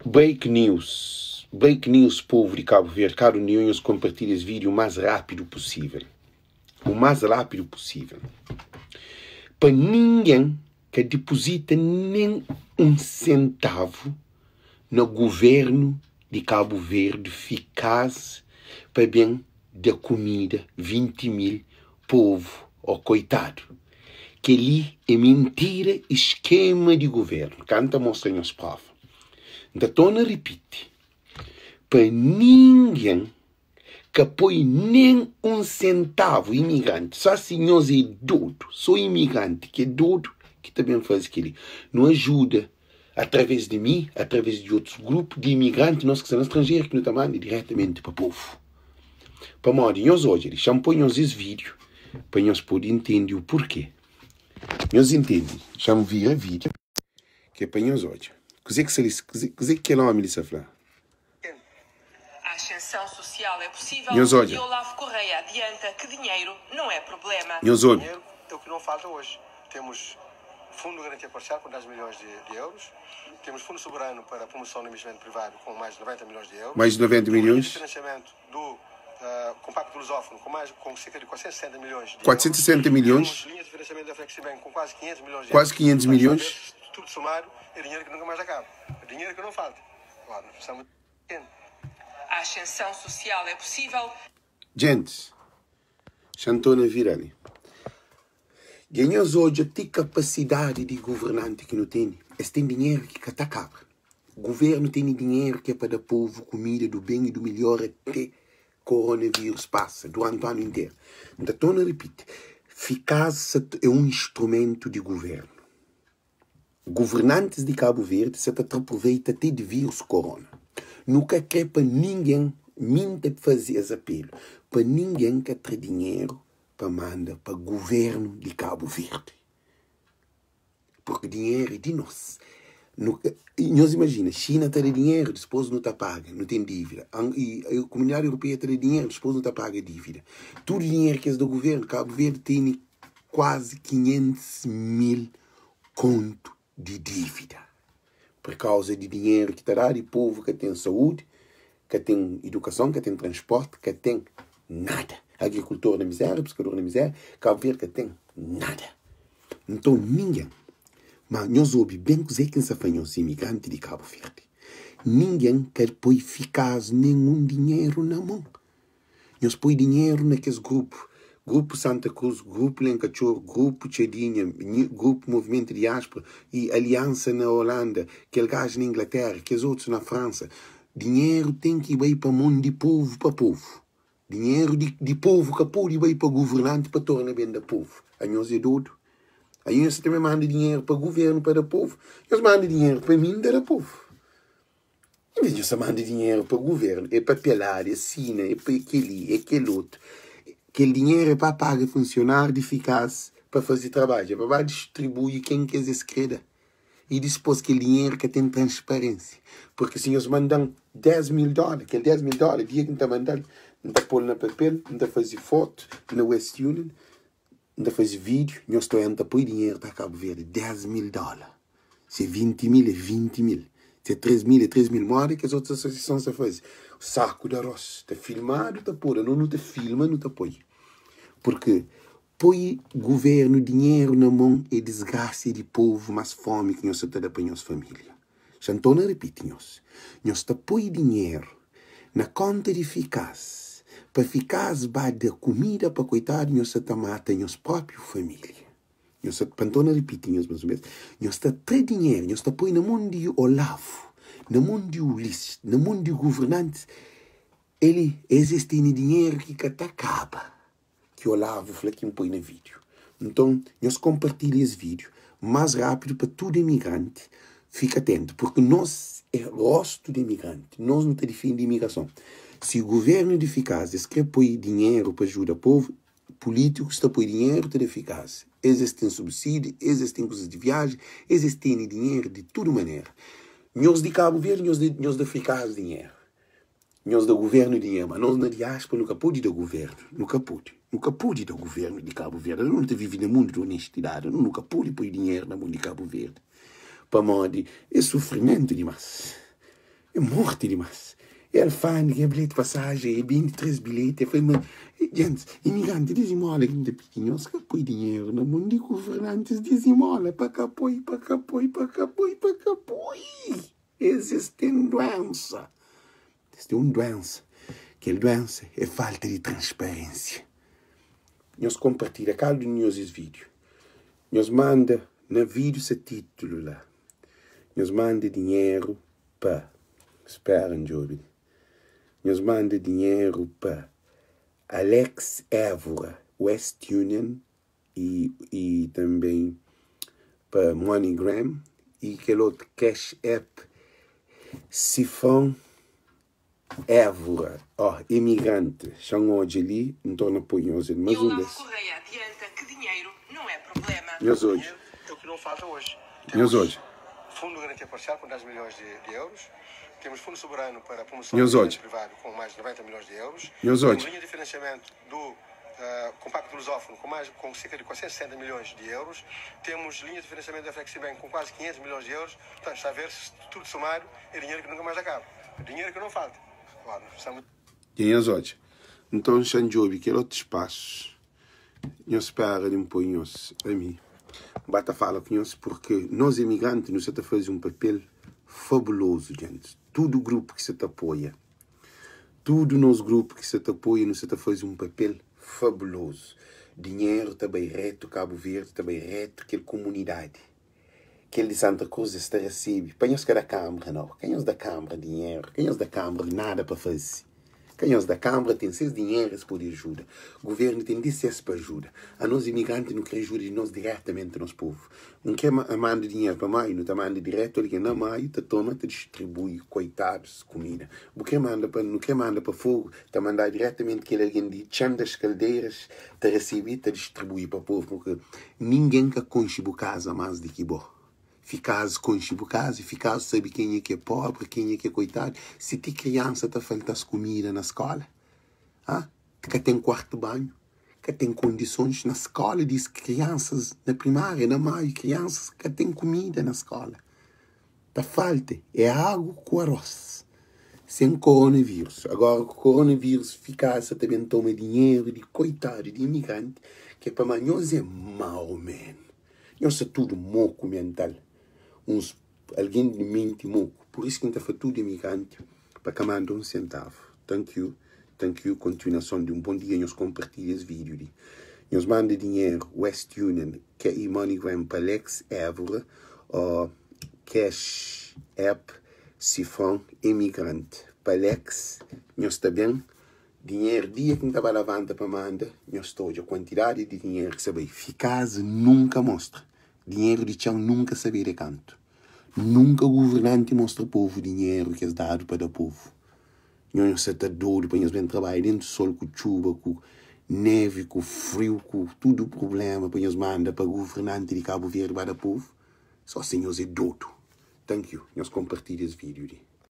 Break news, break news povo di Cabo Verde, cada um di nhos compartilha es vídeo o mais rápido possível, o mais rápido possível, pa ninguém ka deposita nem um centavo na governo di Cabo Verde ficaz pa bem da comida 20 mil povo ó coitado. Kel-li é mintira i skema di guvernu. Ka N ta mostra nhos prova. N ta torna ripiti, pa ningen ka poi nen un sentavu, imigranti, só si nhos é dodu, só imigranti ki é dodu ki ta ben faze kel-li. Nu ajuda através di mi, através di otus grupu di imigranti, nos ki sta na stranjeru ki nu ta manda diretamenti pa povu. Pamodi nhos odja, dexa-m poi nhos es vídiu pa nhos pode intende u purkê. Nhos intende? Xa-m vira vídiu ki é pa nhos odja. Kuzê ki sta li, kuzê ki kel ómi li sta fla? A ascensão social é possível Nhos odja. e Olavo Correia adianta que dinheiro não é problema. Nhos obi. Dinheiro é o que não falta hoje. Temos Fundo de Garantia Parcial com 10 milhões de, de euros, temos Fundo Soberano para a Promoção do Investimento Privado com mais de 90 milhões de euros, Mais de 90 temos linha de milhões. financiamento do uh, Compacto Lusófono com, mais, com cerca de 460 milhões de euros, 460 milhões. temos linha de financiamento da Flexibank com quase 500 milhões de Quase euros. 500 Portanto, milhões. Tudo somado é dinheiro que nunca mais acaba. É dinheiro que não falta. Agora, nós precisamos de A ascensão social é possível Gentis, xa N torna vira li. Dja nhos odja ti kapasidadi di governanti ki nu tene? Es ten dinheru ki ka ta kaba. Guvernu tene dinheru ki é pa da povu kumida du ben i du melhor ate koronavírus pasa, duranti anu interu. N ta torna ripiti, Fikaz sa ta é un instrumentu di guvernu. Governantis di Kabu Verdi sa ta tra pruveita ate di vírus korona. Nu ka kre pa ningen, mi N ta faze es apelu, pa ningen ka tra dinheru pa manda pa guvernu di Kabu Verdi. Purki dinheru é di nos. Nu ka, nhos imajina, Xina ta da dinheru, dispôs nu ta paga, nu ten dívida. I Kumunidadi Europeia ta da dinheru, dispôs nu ta paga dívida. Tudu dinheru ki es da guvernu, Kabu Verdi tene kuazi 500 mil kontu di dívida. Pur kauza di dinheru ki ta dadu i povu ka ten saúdi, ka ten idukason, ka ten transporti, ka ten nada. Agrikultor na mizéria, piskador na mizéria, Kabu Verdi ka ten nada. Nton ningen, ma nhos obi ben kuzê ki N sta fla nhos, imigranti di Kabu Verdi, ningen ka poi fikazu nenhun dinheru na mon. Nhos poi dinheru na kes grupu, Grupu Santa Cruz, Grupu Lenkatxor, Grupu Txadinha, Grupu Movimentu Diáspora i Aliansa na Holanda, kel gaju na Inglatéra, kes otus na Fransa. Dinheru ten ki bai pa mon di povu pa povu. Dinheru di, di povu ka pode bai pa governanti pa torna ben da povu. Anhos é dodu? Anhos tanbê manda dinheru pa governu pa da povu? Nhos manda dinheru pa mi, N ta da povu. Envês di nhos ta manda dinheru pa guvernu, é papelada, é sina, é pa kel-li, é kel otu. Kel dinheru é pa paga funsionáriu di Fikas pa faze trabadju, é pa ba distribui ken ki es krê da. I dispôs kel dinheru ka ten transparénsia. Purki si nhos manda-m 10 mil dóla, kel 10 mil dóla, dia ki N ta manda-l, N ta pô-l na papel, N ta faze fotu na West Union, N ta faze vídiu, nhos ta oia-m ta poi dinheru ta Kabu Verdi, 10 mil dóla. Si é 20 mil, é 20 mil. Si é 3 mil, é 3 mil. Modi kes otus asosiason ta faze? Saku di arroz ta filmadu, ta podu. Anos nu ta filma, nu ta poi. Purki poi guvernu dinheru na mon é disgrasia di povu, mas fomi ki nhos sa ta da pa nhos familia. Xa N torna ripiti nhos, nhos ta poi dinheru na konta di Fikas pa Fikas ba da kumida pa koitadu, nhos sa ta mata nhos propiu familia. Nhos sa, pa N torna ripiti nhos mas un bes, nhos ta tra dinheru, nhos ta poi na mon di Olavu, na mon di Ulisses, na mon di guvernantis, eli, es es tene dinheru ki ka ta kaba. Ki Olavo fla ki N poi na vídiu. Nton, nhos konpartilha es vídiu más rápidu pa tudu imigranti fika atentu, purki nos é rostu di imigranti, nos nu ta difende imigrason. Si guvernu di Fikaz es kre poi dinheru pa ajuda povu, pulítikus ta poi dinheru ta da Fikaz. Es es ten subsídiu, es es ten kuzas di viaji, es es tene dinheru di tudu manera. Nhos di Kabu Verdi, nhos da nhos da Fikaz dinheru. Nhos da guvernu dinheru, ma nos na diaspora nu ka pode da guvernu, nu ka pode, nu ka pode da guvernu di Kabu Verdi, nu ta vive na mundu di onestidadi, nu ka pode poi dinheru na mon di Kabu Verdi, pamodi é sufrimentu dimás. É morti dimás. É alfândega, é bilheti pasajen, é bende 3 bilheti. É fla ma, gentis, imigranti dizimola ki N ta pidi nhos ka poi dinheru na mon di governantis dizimola pa ka poi, pa ka poi, pa ka poi, pa ka poi. Es es ten duénsa. Es ten un duénsa. Kel duénsa é falta di transparénsia. Nhos konpartilha kada un di nhos es vídiu. Nhos manda na vídiu se títulu la. Nhos manda dinheru pa. Spera N djobe li. Nhos manda dinheru pa Alex Évora, West Union i, i tanbê pa MoneyGram i kel otu Cash App Sifon Évora. Ó, imigrante, xa-m odja li, N torna poi nhos el E más un Olavo bês. Correia adianta que dinheiro não é problema. Nhos odja. Dinheiro é o que não falta hoje. Nhos Temos odja. Fundo de Garantia Parcial com 10 milhões de euros, temos Fundo Soberano para a Promoção do Nhos Investimento odja. Privado com mais de 90 milhões de euros, Nhos temos odja. linha de financiamento do Compacto Lusófono com, mais, com cerca de 460 milhões de euros, temos linha de financiamento da Flexibank com quase 500 milhões de euros. Portanto, está a ver, se tudo somado, é dinheiro que nunca mais acaba. Dinheiro que não falta. Agora, nós precisamos Dja nhos odja. Nton, xa-m djobe kel otu spasu. Nhos spera di N poi nhos ami. N ba ta fala ku nhos purke nos imigranti nu sa ta faze un papel fabulozu, gentis. Tudu grupu ki sa ta apoia, tudu nos grupu ki sa ta apoia, nu sa ta faze un papel fabulozu. Dinheru ta bai retu Kabu Verdi, ta bai retu kel kumunidadi. Kel di Santa Cruz es ta resebe. Pa nhos ka da kanbra nau. Ka nhos da kanbra dinheru, ka nhos da kanbra nada pa faze. Ka nhos da kanbra ten ses dinheru es pode ajuda. Guvernu ten di ses pa ajuda. Anos imigranti nu kre ajuda di nos diretamenti nos povu. Nu kre manda dinheru pa Maio, nu ta manda diretu algen na Maio ta toma ta distribui koitadus kumida. Bu kre manda pa nu kre manda pa Fogo ta manda diretamenti kel algen di Txan das Kaldeiras ta resebe ta distribui pa povu porque ningen ka konxe bu kaza mas di ki bo. Fikazu konxe bu kaza i fikazu sabe kenha ki é pobri, kenha ki é koitadu. Si ti kriansa ta falta-s kumida na skóla, ha? Ka ten kuartu banhu, ka ten kondisons na skóla di kriansas na primária, na Maiu, kriansas ka ten kumida na skóla. Ta falta é agu ku arós, sen koronavírus. Agora ku koronavírus fikazu sa ta ben toma dinheru di koitadu di imigranti, ki é pamodi nhos é mau men. Nhos sta tudu moku mental, uns algen di menti moku. Pur isu ki N ta fla tudu imigranti pa ka manda un sentavu. Thank you, thank you. Kontinuason di un bon dia. Nhos konpartilha es vídiu li. Nhos manda dinheru West Union, i MoneyGram pa Alex Évora ô Cash App Sifon Imigrante pa Alex. Nhos ta ben dinheru dia ki N ta ba lavanta pa manda, nhos ta odja kuantidadi di dinheru ki sa bai. Fikaza nunka mostra. Dinheru di txan nunka sabe de kantu. Nunka governanti mostra povu dinheru ki es dadu pa da povu. Nhos sa ta dodu pa nhos ben trabadja dentu sol ku txuba ku nevi ku friu ku tudu prublema pa nhos manda pa governanti di Kabu Verdi ba da povu. Só si nhos é dodu. Thank you. Nhos konpartilha es vídiu li.